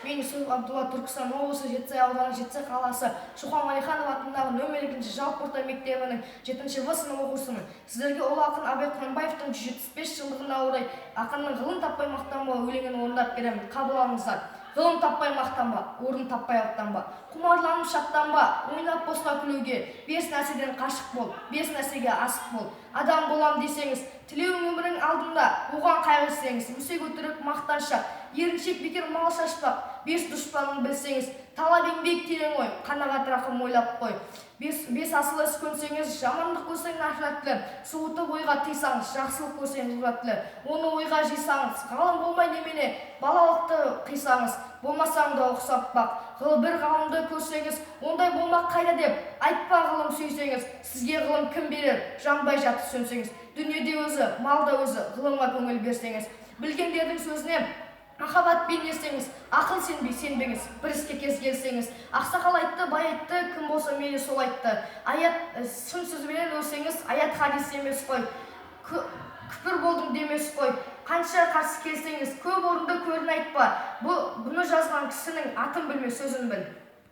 Мен, Юсуф Абдулла, Түркістан облысы, Жетісай ауданы, Жетісай қаласы, Шоқан Уәлиханов атындағы нөмір 2 жалпы орта мектебінің 7 В сынып оқушысымын. Сіздерге ұлы ақын Абай Құнанбаевтың 175 жылдығына орай ақынның «Ғылым таппай мақтанба» өлеңін орындап беремін. Қабыл алыңыздар. Ғылым таппай мақтанба, орын таппай аттанба, құмарланып шаттанба, ойнап босқа күлуге. Бес нәрседен қашық бол, бес нәрсеге асық бол. Адам болам десеңіз, тілеуің өмірің алдында, оған қайғы етсеңіз, өсек, өтірік, мақтаншақ, еріншек, бекер мал шашпақ. Бес дұшпанын білсеңіз, талап, еңбек, терең ой, қанағат, рақым, ойлап қой. Бес асыл іс көнсеңіз, жамандық көрсең, нәпірат тіле, суытып ойға тыйсаңыз, жақсылық көрсең, ғибрат тіле, оны ойға жисаңыз. Ғалым болмай немене, балалықты қисаңыз, болмасаң да ұқсап бақ. Бір ғалымды көрсеңіз, ондай болмақ қайда деп айтпа. Ғылым сүйсеңіз, сізге ғылым кім берер, жанбай жатып сөнсеңіз? Дүниеде өзі, мал да өзі, ғылымға көңіл берсеңіз, білгендердің сөзіне махаббатпен ерсеңіз, ақыл сенбей сенбеңіз, бір іске кез келсеңіз. Ақсақал айтты, бай айтты, кім болса мейлі, сол айтты. Аят шын сөзбенен өлсеңіз, аят, хадис емес қой, күпір болдым демес қой, қанша қарсы келсеңіз. Көп орынды көрін айтпа, бұны жазған кісінің атын білме, сөзін біл.